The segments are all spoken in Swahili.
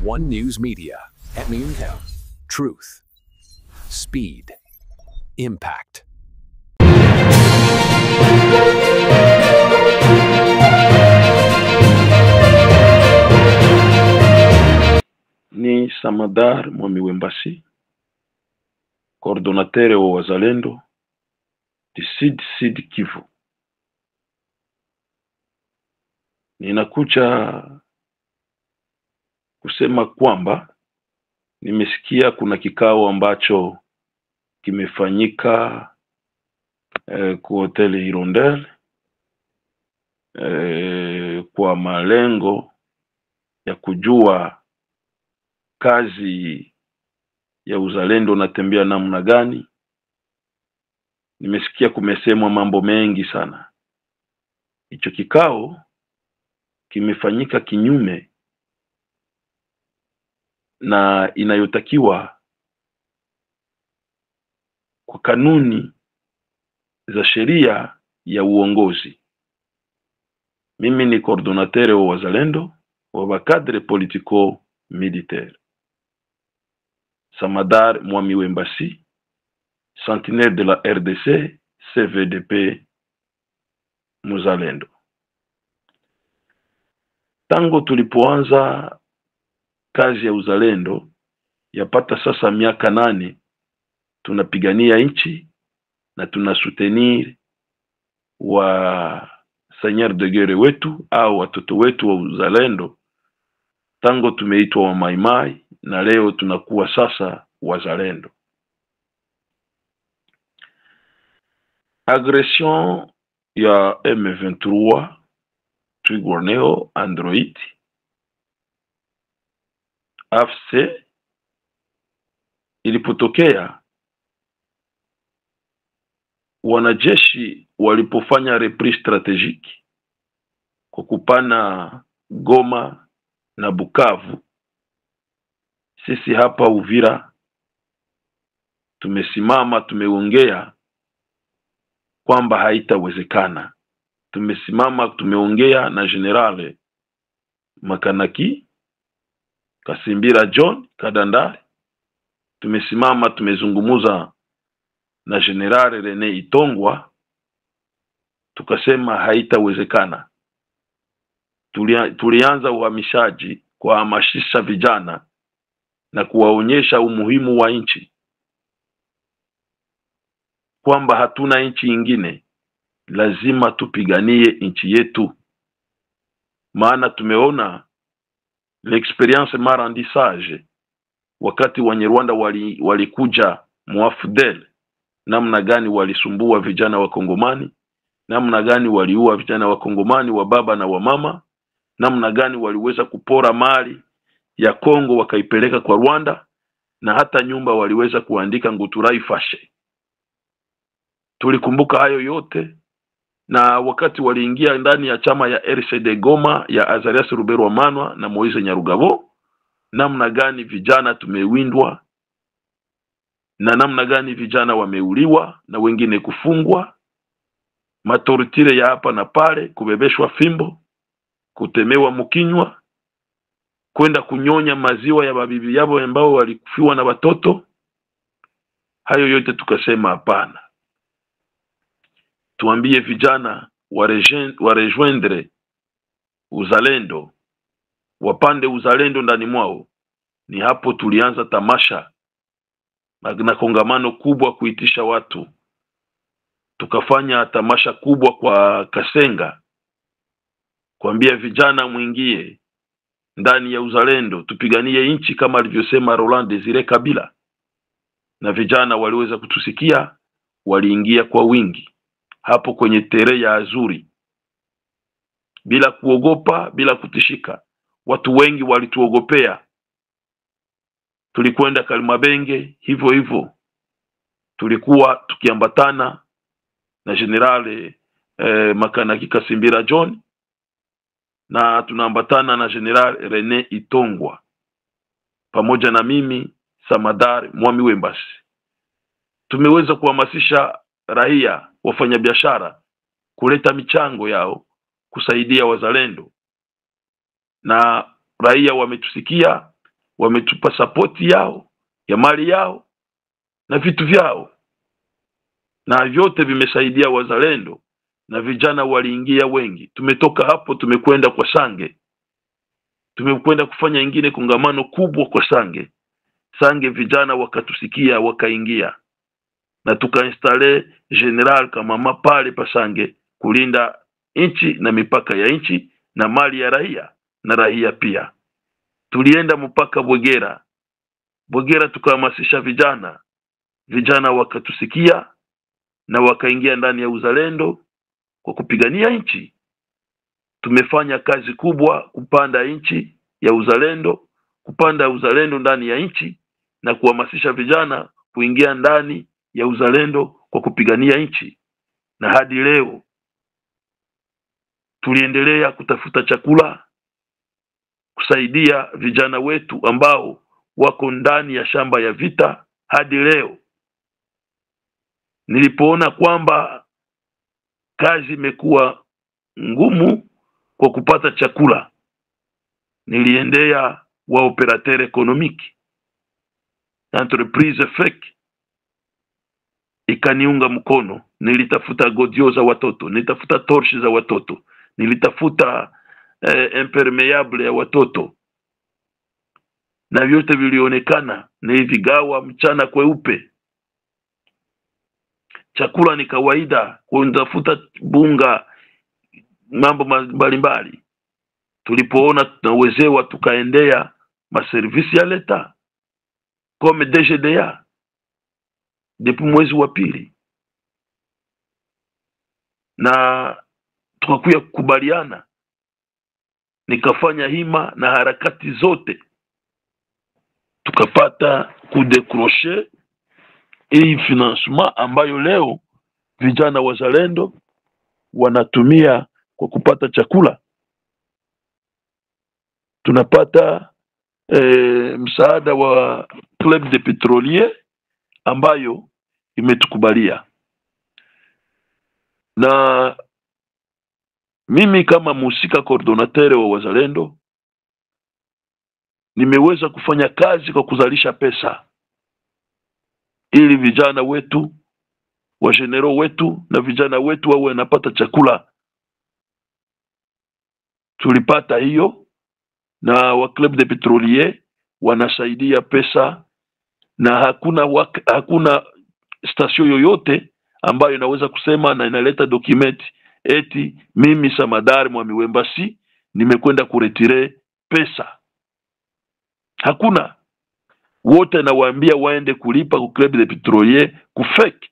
One News Media at Truth, Speed, Impact. Ni Samadar Mwami Wembasi, coordonnateur wa Wazalendo du Sud Sud Kivu. Ninakuja kusema kwamba nimesikia kuna kikao ambacho kimefanyika kwa hoteli Hirondelle kwa malengo ya kujua kazi ya uzalendo natembea namna gani. Nimesikia kumesemwa mambo mengi sana. Hicho kikao kimefanyika kinyume na inayotakiwa kwa kanuni za sheria ya uongozi. Mimi ni coordonnateur wa Wazalendo wa cadre politico militaire. Samadar Mwami Wembasi, sentinelle de la RDC, CVDP Muzalendo. Tangu tulipoanza kazi ya uzalendo yapata sasa miaka 8, tunapigania nchi na tunasoutenir wa seigneur de guerre wetu au watoto wetu wa uzalendo. Tangu tumeitwa wa Maimai na leo tunakuwa sasa wazalendo. Agression ya M23 Twirwaneho Android AFC ilipotokea, wanajeshi walipofanya repris strategique kwa kupana Goma na Bukavu, sisi hapa Uvira tumesimama, tumeongea kwamba haitawezekana. Tumesimama, tumeongea na General Makanaki Kasimbira John Kadandari. Tumesimama, tumezungumuza na General Rene Itongwa, tukasema haitawezekana. Tulianza uhamishaji kuhamasisha vijana na kuwaonyesha umuhimu wa nchi, kwamba hatuna nchi ingine, lazima tupiganie nchi yetu. Maana tumeona l'experience m'a rendu sage wakati Wanyarwanda walikuja muafudel, namna gani walisumbua vijana wa Kongomani, namna gani waliua vijana wa Kongomani wa baba na wa mama, namna gani waliweza kupora mali ya Kongo wakaipeleka kwa Rwanda, na hata nyumba waliweza kuandika Nguturai Fashe. Tulikumbuka hayo yote. Na wakati waliingia ndani ya chama ya RCD Goma ya Azarias Ruberwa Manwa na Moise Nyarugabo, namna gani vijana tumewindwa na namna gani vijana wameuliwa na wengine kufungwa, matortire ya hapa na pale, kubebeshwa fimbo, kutemewa mkinywa, kwenda kunyonya maziwa ya babibi yao ambao walikufiwa na watoto. Hayo yote tukasema hapana. Tuambie vijana warejoindre uzalendo, wapande uzalendo ndani mwao. Ni hapo tulianza tamasha na kongamano kubwa kuitisha watu. Tukafanya tamasha kubwa kwa Kasenga, kuambia vijana mwingie ndani ya uzalendo, tupiganie nchi kama alivyosema Roland Desire Kabila. Na vijana waliweza kutusikia, waliingia kwa wingi hapo kwenye tere ya Azuri bila kuogopa, bila kutishika. Watu wengi walituogopea. Tulikwenda Kalimabenge hivyo hivyo, tulikuwa tukiambatana na General Makanaki Kasimbira John na tunaambatana na General Rene Itongwa pamoja na mimi Samadar Mwami Wembasi. Tumeweza kuhamasisha raia, wafanyabiashara kuleta michango yao kusaidia wazalendo, na raia wametusikia Wametupa sapoti yao ya mali yao na vitu vyao, na vyote vimesaidia wazalendo na vijana waliingia wengi. Tumetoka hapo tumekwenda kwa Sange, tumekwenda kufanya ingine kongamano kubwa kwa Sange. Sange vijana wakatusikia wakaingia, na tukainstale General Kamama pale pa Sange kulinda nchi na mipaka ya nchi na mali ya raia na raia pia. Tulienda mpaka Bwegera. Bwegera tukahamasisha vijana, vijana wakatusikia na wakaingia ndani ya uzalendo kwa kupigania nchi. Tumefanya kazi kubwa kupanda nchi ya uzalendo, kupanda uzalendo ndani ya nchi na kuhamasisha vijana kuingia ndani ya uzalendo kwa kupigania nchi. Na hadi leo tuliendelea kutafuta chakula kusaidia vijana wetu ambao wako ndani ya shamba ya vita hadi leo. Nilipoona kwamba kazi imekuwa ngumu kwa kupata chakula, niliendea wa operateur économique, entreprise FEC ikaniunga mkono. Nilitafuta godio za watoto, nilitafuta torche za watoto, nilitafuta impermeable ya watoto, na vyote vilionekana. Nilivigawa mchana kweupe. Chakula ni kawaida, kutafuta bunga, mambo mbalimbali. Tulipoona tunawezewa, tukaendea maservisi ya leta comme DGDA depuis mwezi wa pili, na tukakuya kukubaliana. Nikafanya hima na harakati zote, tukapata kudecrocher hii financement ambayo leo vijana wazalendo wanatumia kwa kupata chakula. Tunapata msaada wa Club de Petrolier ambayo imetukubalia. Na mimi kama mhusika coordinateur wa wazalendo nimeweza kufanya kazi kwa kuzalisha pesa ili vijana wetu, wa genero wetu na vijana wetu wawe wanapata chakula. Tulipata hiyo, na wa Club de Petrolier wanasaidia pesa, na hakuna station yoyote ambayo inaweza kusema na inaleta document eti mimi Samadari Mwami Wembasi nimekwenda kuretire pesa. Hakuna. Wote nawaambia waende kulipa ku Club de Petrolier kufake.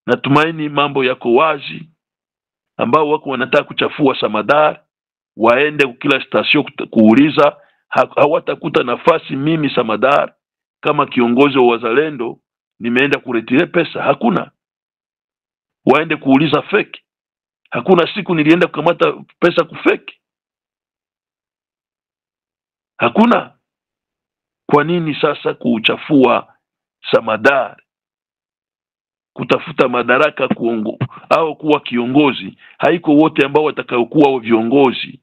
Natumaini mambo yako wazi. Ambao wako wanataka kuchafua Samadari waende kila station kuuliza, hawatakuta nafasi mimi Samadari kama kiongozi wa wazalendo nimeenda kuretire pesa. Hakuna. Waende kuuliza fake. Hakuna siku nilienda kukamata pesa kufake. Hakuna. Kwa nini sasa kuchafua Samadari? Kutafuta madaraka kuongo au kuwa kiongozi. Haiko wote ambao watakaokuwa viongozi.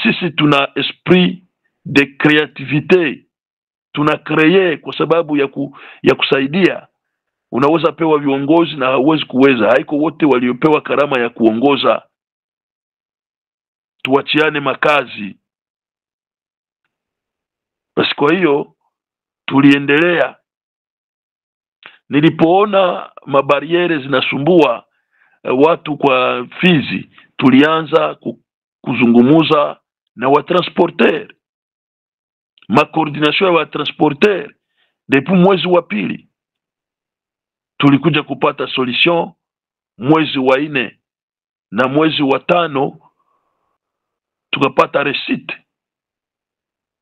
Sisi tuna esprit de créativité. Tuna créer kwa sababu ya kusaidia. Unaweza pewa viongozi na hauwezi kuweza. Haiko wote waliopewa karama ya kuongoza. Tuachiane makazi. Basi kwa hiyo tuliendelea. Nilipoona mabariere zinasumbua watu kwa Fizi, tulianza kuzungumuza na watransporteur, makoordination ya watransporteur. Depuis mwezi wa pili tulikuja kupata solution mwezi wa 4 na mwezi wa 5 tukapata receipt.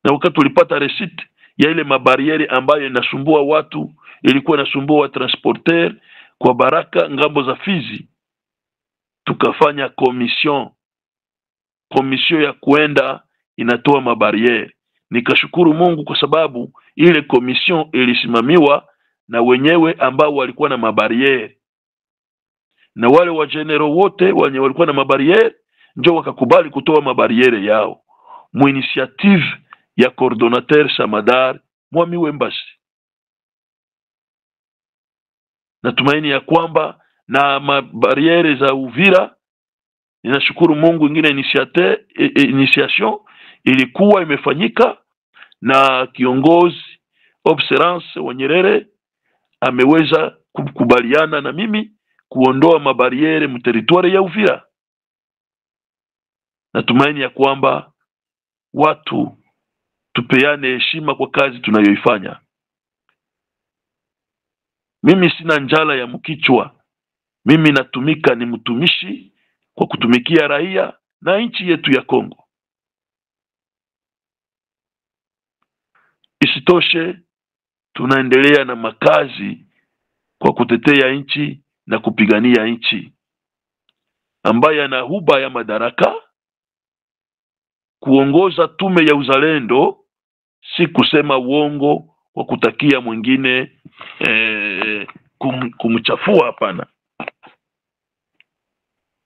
Na wakati tulipata receipt ya ile mabariere ambayo inasumbua watu, ilikuwa inasumbua transporteur kwa Baraka ngambo za Fizi, tukafanya commission ya kuenda inatoa mabariere. Nikashukuru Mungu kwa sababu ile commission ilisimamiwa na wenyewe ambao walikuwa na mabariere, na wale wa general wote wenye walikuwa na mabariere ndio wakakubali kutoa mabariere yao. mu initiative ya coordonnateur Samadar Mwami Wembasi. Natumaini ya kwamba na mabariere za Uvira, ninashukuru Mungu, ingine initiation ilikuwa imefanyika na kiongozi Observance wa Nyerere ameweza kukubaliana na mimi kuondoa mabariere mu territoire ya Uvira. Natumaini ya kwamba watu tupeane heshima kwa kazi tunayoifanya. Mimi sina njala ya mkichwa. Mimi natumika, ni mtumishi kwa kutumikia raia na nchi yetu ya Kongo. Isitoshe, tunaendelea na makazi kwa kutetea nchi na kupigania nchi. Ambaye ana huba ya madaraka kuongoza tume ya uzalendo si kusema uongo kwa kutakia mwingine kumchafua, hapana.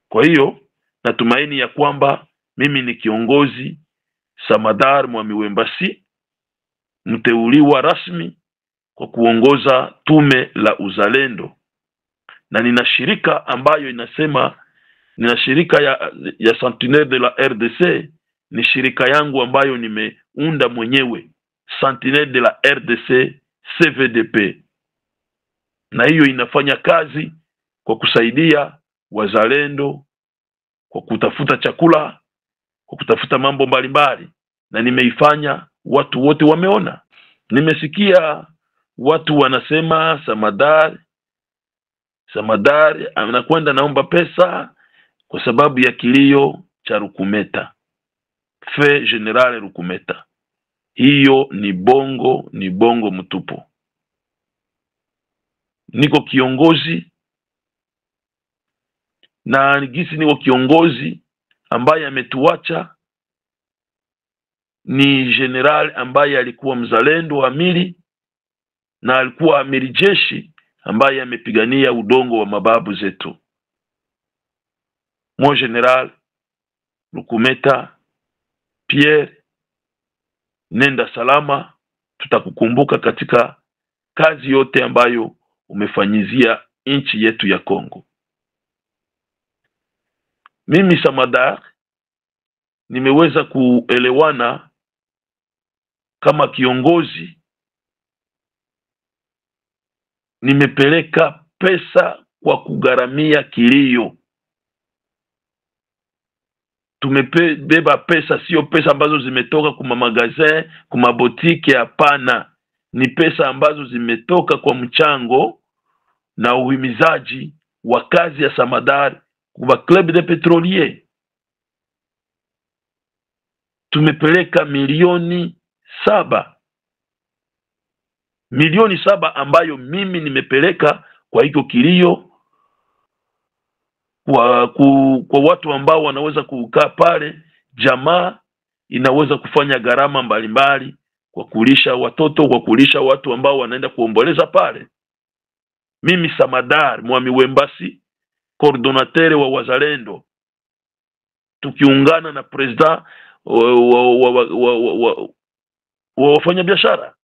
Kwa hiyo natumaini ya kwamba mimi ni kiongozi Samadar Mwami Wembasi, mteuliwa rasmi kwa kuongoza tume la uzalendo, na nina shirika ambayo inasema, nina shirika ya Sentinelle de la RDC, ni shirika yangu ambayo nimeunda mwenyewe, Sentinelle de la RDC CVDP, na hiyo inafanya kazi kwa kusaidia wazalendo kwa kutafuta chakula, kwa kutafuta mambo mbalimbali, na nimeifanya, watu wote wameona. Nimesikia watu wanasema Samadar anakwenda naomba pesa kwa sababu ya kilio cha Rukumeta, Fe General Rukumeta. Hiyo ni bongo, ni bongo mtupu. Niko kiongozi, na gisi niko kiongozi ambaye ametuacha ni general ambaye alikuwa mzalendo amiri, na alikuwa amiri jeshi ambaye amepigania udongo wa mababu zetu. Mon general Rukumeta Pierre, nenda salama, tutakukumbuka katika kazi yote ambayo umefanyizia nchi yetu ya Kongo. Mimi Samadar nimeweza kuelewana kama kiongozi, nimepeleka pesa kwa kugharamia kilio. Tumebeba pesa, sio pesa ambazo zimetoka kuma magazin, kuma botike, hapana. Ni pesa ambazo zimetoka kwa mchango na uhimizaji wa kazi ya Samadar kwa Club de Petrolier. Tumepeleka 7,000,000. 7,000,000 ambayo mimi nimepeleka kwa hiyo kilio, kwa watu ambao wanaweza kukaa pale. Jamaa inaweza kufanya gharama mbalimbali kwa kulisha watoto, kwa kulisha watu ambao wanaenda kuomboleza pale. Mimi Samadar Mwami Wembasi, coordonnateur wa wazalendo, tukiungana na president wa wafanya biashara,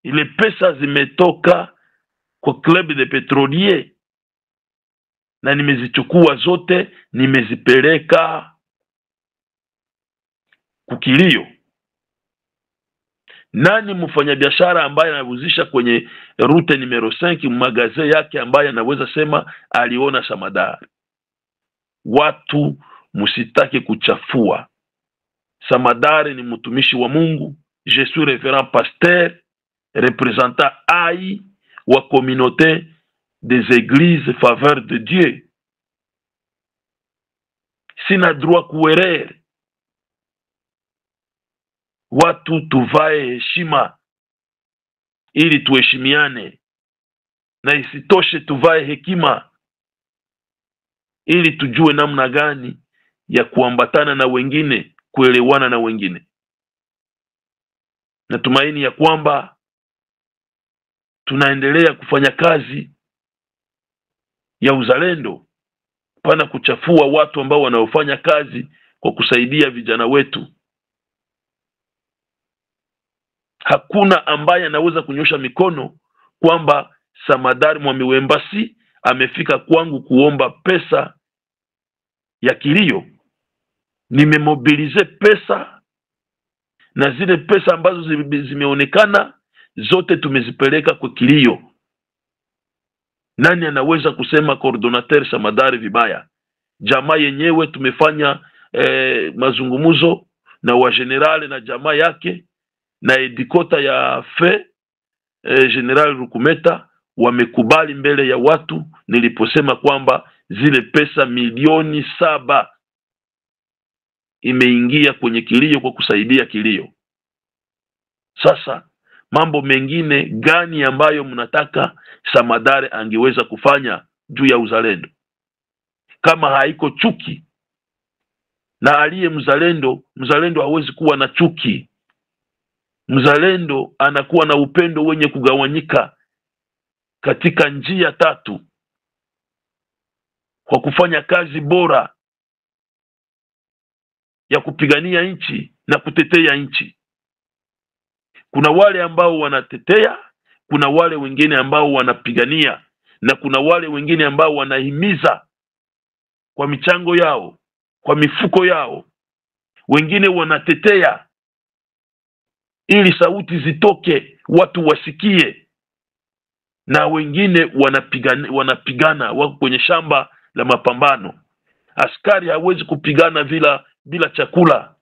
ile pesa zimetoka kwa Club de Petrolier na nimezichukua zote, nimezipeleka kukilio. Nani mfanyabiashara ambaye anahusisha kwenye route numero 5 magaze yake ambaye anaweza sema aliona Samadar? Watu msitake kuchafua. Samadar ni mtumishi wa Mungu. Je suis référent pasteur, représentant AI wa communauté des églises faveur de Dieu. Sina droit kuerere. Watu tuvae heshima ili tuheshimiane, na isitoshe tuvae hekima ili tujue namna gani ya kuambatana na wengine, kuelewana na wengine. Natumaini ya kwamba tunaendelea kufanya kazi ya uzalendo, pana kuchafua watu ambao wanaofanya kazi kwa kusaidia vijana wetu. Hakuna ambaye anaweza kunyosha mikono kwamba Samadari Mwami amefika kwangu kuomba pesa ya kilio. Nimemobilize pesa, na zile pesa ambazo zimeonekana zote tumezipeleka kwa kilio. Nani anaweza kusema coordinateur Samadari vibaya? Jamaa yenyewe tumefanya mazungumzo na wa general na jamaa yake na edikota ya fe General Rukumeta, wamekubali mbele ya watu niliposema kwamba zile pesa 7,000,000 imeingia kwenye kilio kwa kusaidia kilio. Sasa mambo mengine gani ambayo mnataka Samadari angeweza kufanya juu ya uzalendo kama haiko chuki? Na aliye mzalendo, mzalendo hawezi kuwa na chuki. Mzalendo anakuwa na upendo wenye kugawanyika katika njia tatu: kwa kufanya kazi bora ya kupigania nchi na kutetea nchi. Kuna wale ambao wanatetea, kuna wale wengine ambao wanapigania, na kuna wale wengine ambao wanahimiza kwa michango yao, kwa mifuko yao. Wengine wanatetea ili sauti zitoke, watu wasikie, na wengine wanapigana, wako kwenye shamba la mapambano. Askari hawezi kupigana bila chakula.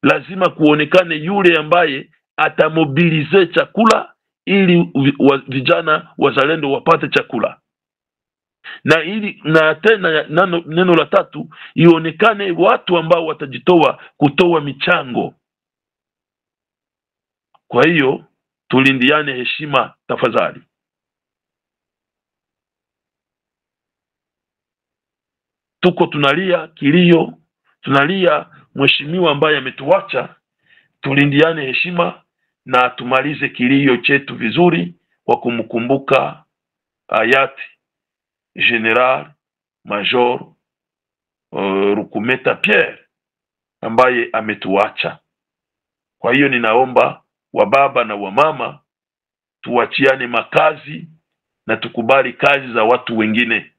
Lazima kuonekane yule ambaye atamobilize chakula ili vijana wazalendo wapate chakula. Na ili na tena neno la tatu, ionekane watu ambao watajitoa kutoa michango. Kwa hiyo tulindiane heshima tafadhali. Tuko tunalia kilio, tunalia mheshimiwa ambaye ametuacha. Tulindiane heshima na tumalize kilio chetu vizuri kwa kumkumbuka hayati General Major Rukumeta Pierre ambaye ametuacha. Kwa hiyo ninaomba wababa na wamama tuachiane makazi na tukubali kazi za watu wengine.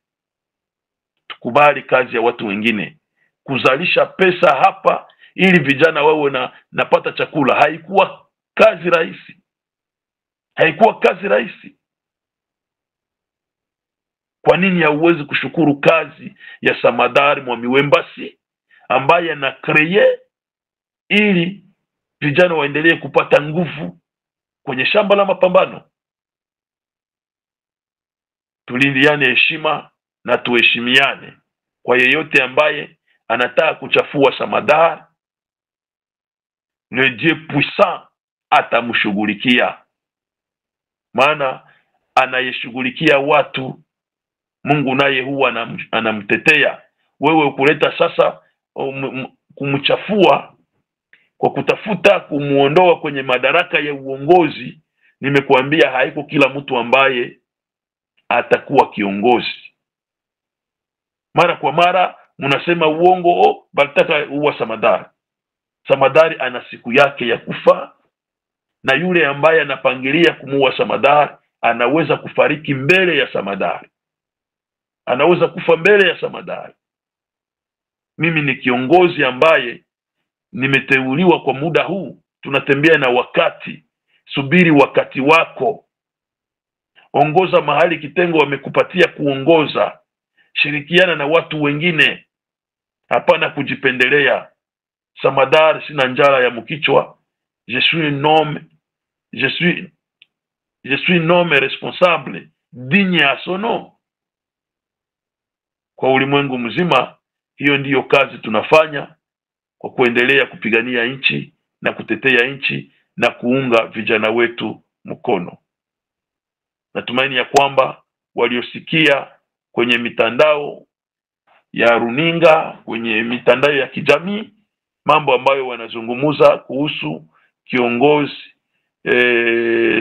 Tukubali kazi ya watu wengine. Kuzalisha pesa hapa ili vijana wawe na napata chakula haikuwa kazi rahisi. Haikuwa kazi rahisi. Kwa nini hauwezi kushukuru kazi ya Samadari Mwami ambaye ana kreye ili vijana waendelee kupata nguvu kwenye shamba la mapambano? Tulindiane heshima na tuheshimiane. Kwa yeyote ambaye anataka kuchafua Samadari, le Dieu puissant atamshughulikia. Maana anayeshughulikia watu, Mungu naye huwa anamtetea. Wewe ukuleta sasa kumchafua kwa kutafuta kumuondoa kwenye madaraka ya uongozi, nimekuambia haiko kila mtu ambaye atakuwa kiongozi. Mara kwa mara mnasema uongo, balitaka uwa Samadari. Samadari ana siku yake ya kufa, na yule ambaye anapangilia kumuua Samadari anaweza kufariki mbele ya Samadari. Anaweza kufa mbele ya Samadari. Mimi ni kiongozi ambaye nimeteuliwa kwa muda huu. Tunatembea na wakati. Subiri wakati wako. Ongoza mahali kitengo wamekupatia kuongoza. Shirikiana na watu wengine. Hapana kujipendelea. Samadari sina njala ya mkichwa. Je suis un homme. Je suis un homme responsable, digne à son nom. Kwa ulimwengu mzima, hiyo ndiyo kazi tunafanya kwa kuendelea kupigania nchi na kutetea nchi na kuunga vijana wetu mkono. Natumaini ya kwamba waliosikia kwenye mitandao ya runinga, kwenye mitandao ya kijamii, mambo ambayo wanazungumuza kuhusu kiongozi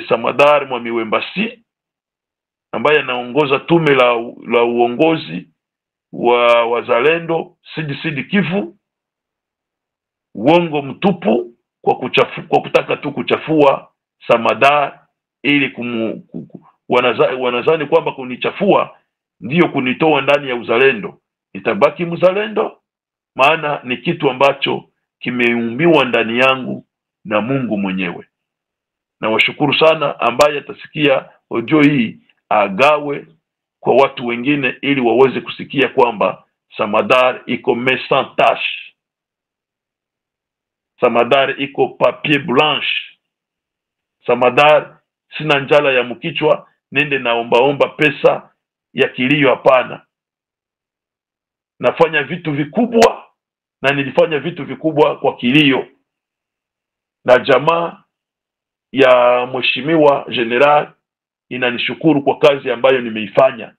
Samadari Mwami Wembasi ambaye anaongoza tume la uongozi wa wazalendo Sud Kivu, Uongo mtupu kwa kutaka tu kuchafua Samadar ili wanazani kwamba kunichafua ndiyo kunitoa ndani ya uzalendo. Nitabaki mzalendo, maana ni kitu ambacho kimeumbiwa ndani yangu na Mungu mwenyewe. Na washukuru sana ambaye atasikia audio hii agawe kwa watu wengine ili waweze kusikia kwamba Samadar iko mais sans tache. Samadar iko papier blanche. Samadar sina njala ya mkichwa nende naombaomba pesa ya kilio, hapana. Nafanya vitu vikubwa na nilifanya vitu vikubwa kwa kilio. Na jamaa ya mheshimiwa general inanishukuru kwa kazi ambayo nimeifanya.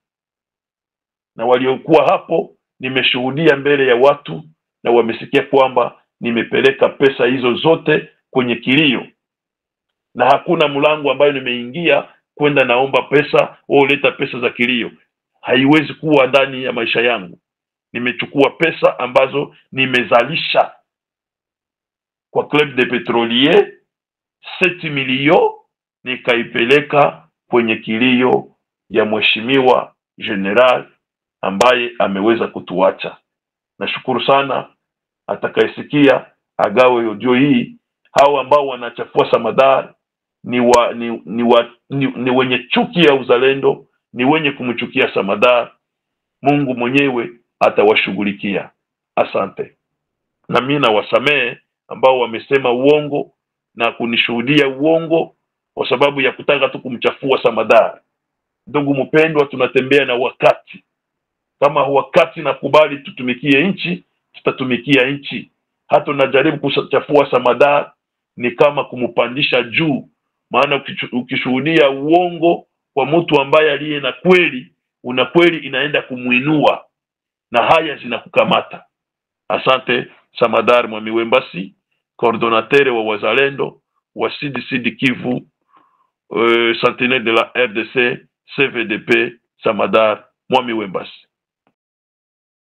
Na waliokuwa hapo nimeshuhudia mbele ya watu na wamesikia kwamba nimepeleka pesa hizo zote kwenye kilio. Na hakuna mlango ambayo nimeingia kwenda naomba pesa au leta pesa za kilio. Haiwezi kuwa ndani ya maisha yangu. Nimechukua pesa ambazo nimezalisha kwa Club de Petrolier 7 millions, nikaipeleka kwenye kilio ya mheshimiwa general ambaye ameweza kutuacha. Nashukuru sana. Atakayesikia agawe audio hii. Hao ambao wanachafua Samadar ni wenye chuki ya uzalendo, ni wenye kumchukia Samadar. Mungu mwenyewe atawashughulikia. Asante. Na mimi nawasamehe ambao wamesema uongo na kunishuhudia uongo kwa sababu ya kutaka tu kumchafua Samadar. Ndugu mpendwa, tunatembea na wakati. Kama wakati nakubali tutumikie nchi, tutatumikia nchi. Hata unajaribu kuchafua Samadar ni kama kumupandisha juu. Maana ukishuhudia uongo kwa mtu ambaye aliye na kweli, una kweli inaenda kumuinua na haya zinakukamata. Asante Samadar Mwami Wembasi, coordonnateur wa Wazalendo wa Sud Kivu, Sentinelle de la RDC, CVDP, Samadar Mwami Wembasi.